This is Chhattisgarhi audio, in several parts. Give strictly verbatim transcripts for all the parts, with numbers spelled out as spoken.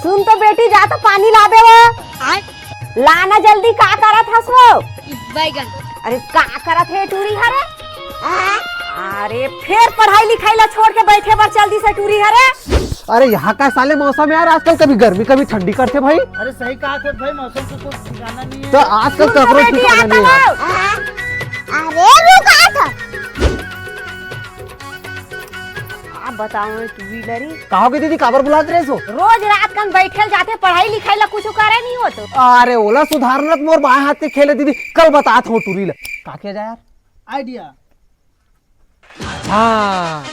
सुन तो बेटी, जा तो पानी लाबे वो। आय। लाना जल्दी, का करत हस वो? बैगन। अरे का करत हे टूरी हरे? अरे फेर पढ़ाई लिखाई ला छोड़ के बैठे बर चल दिस टूरी हरे। अरे यहाँ का साले मौसम यार, आजकल कभी गर्मी कभी ठंडी करथे भाई। अरे सही कहा थे भाई, मौसम को कुछ ठिकाना नहीं है। तो आजकल सुन तो ककरो बेटी, ठिकाना आता नहीं है। वो। अरे रुक, आ था। आप बताओ टूरी लरी। का होगे दीदी, काबर बुलात रहे सो? रोज रात कन बैठल जाथे, पढ़ाई लिखाई ला कुछ करे नहीं होत। अरे ओला सुधारना त मोर बाएं हाथ के खेल हे दीदी, कल बतात हूँ टूरी ला। का किया जाए यार? आइडिया। हाँ।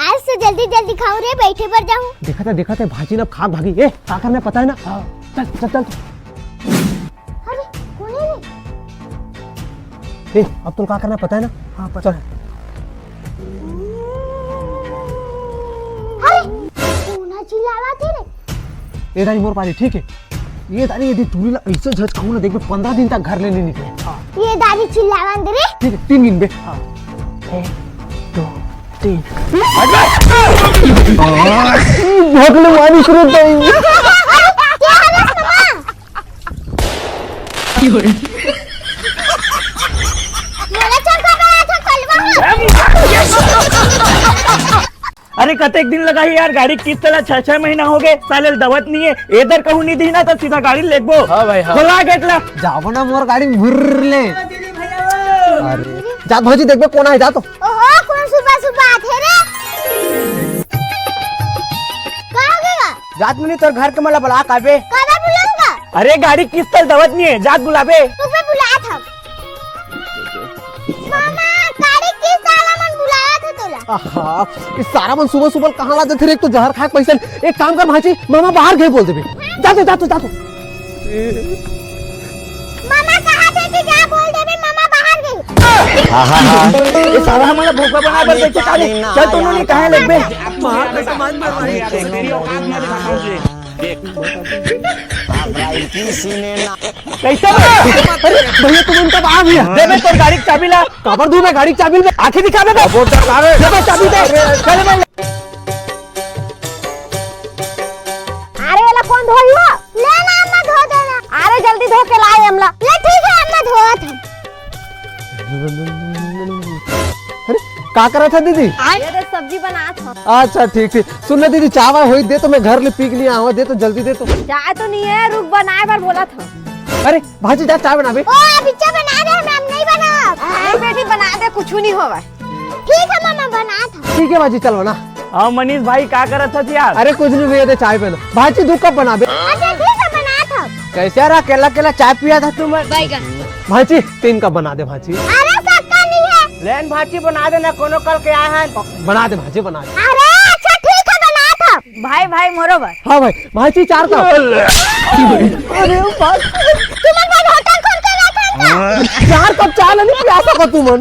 आज तो जल्दी जल्दी खाऊं रे, बैठे बर जाऊं। देखत हे, देखत हे, भाजी न अब खा भागी। ए, का करना हे पता हे ना? हाँ। चल, चल, चल। अरे, कोन हे रे? ए, अब तोला का करना हे पता हे ना? हाँ, पता हे। अरे, कोन चिल्लावत हे रे? ए दाई मोर पारी, ठीक हे? ए दाई, यदि टूरी ला अइसे झचकाहूं ना, देखबे, पंद्रह दिन तक घर ले नइ निकले। ये दादी चिल्लावन दे रे। ठीक हे, तीन गिनबे। हाँ। एक, दो, तीन। भगले मारी शुरू तो। क्या हाल हे, मामा? मोला चौका बना था कलवा। अरे कतेक दिन लगा ही यार, गाड़ी के किस्त ला छह छह महीना होगे, साले ल दवत नइ हे। एदर कहूं नइ दिही ना त सीधा गाड़ी लेगबो। हाँ भाई, हाँ। खोला गेट ला। जाबो ना मोर गाड़ी में भुर्र ले। अरे जा भौजी, देखबे कोन आए, जा तो। ओहो, कोन सुबह सुबह आथे रे? का होगे गा? जात मुनी तोर घर के मला बुला काबे। काबर बुलाऊंगा? अरे गाड़ी के किस्त ला दवत नइ हे, जात बुलाबे। रुक, मैं बुलात हूं। मामा, गाड़ी के किस्त वाला मन बुलावत हे तोला। आहा, ये सारा मन सुबह सुबह कहाँ ला जाथे रे? एक तो जहर खाए के पैसा नइ। एक काम कर भांची, मामा बाहर गे बोल देबे। जा तो, जा तो, जा तो। मामा कहा थे कि जा बोल देबे, मामा बाहर गे। ये सारा हमला भोका बना कर देखे का रे? चल तो नोनी कहाँ लगबे? माँ का सामान भरवाई। कैसे बे? अरे भैया, तुम उनका बाहर भैया। दे बे तोर गाड़ी के चाबी ला। काबर दूं मैं गाड़ी के चाबी? आंखें दिखा बे। दे बे चाबी दे। चल बे। अरे एला कोन धोही हो? ले ना अम्मा, धो देना। अरे जल्दी धो के लाए अमला। ले ठीक हे अम्मा, धोवत हूं। अरे का करत हे दीदी? ये दे सब्जी बनात हूं। अच्छा ठीक ठीक। सुन ना दीदी, चाय वाय होई दे तो, मैं घर ले पी के नइ आवा, दे तो जल्दी दे तो। चाय तो नइ हे, रुक बनाए बर बोलत हूं। अरे भांची जा चाय बनाबे। ओ अभी चाय बना दे, हम नइ बनाब। अरे बेटी बना दे, कुछ नइ होवय। ठीक हे मामा, बनात हूं। ठीक हे भांची, चल बना। हाँ मनीष भाई, का करत हस यार? अरे कुछ नइ भैया, दे चाय बना। भांची दू कप बनाबे। अच्छा ठीक हे, बनात हूं। कैसे यार, अकेला अकेला चाय पिया था तू मन? भांची तीन कप बना दे भांची। अरे सक्कर नइ हे। लेन भांची बना देना, कोनो कल के आए हैं। बना दे भांची, बना दे। अरे अच्छा ठीक हे, बनात हूं। भाई भाई मोरो बर। हाँ भाई, भांची चार कप। अरे बाप। तुमन बर होटल खोल के रखे का? चार कप चाय ला नइ पिया सकत तुमन।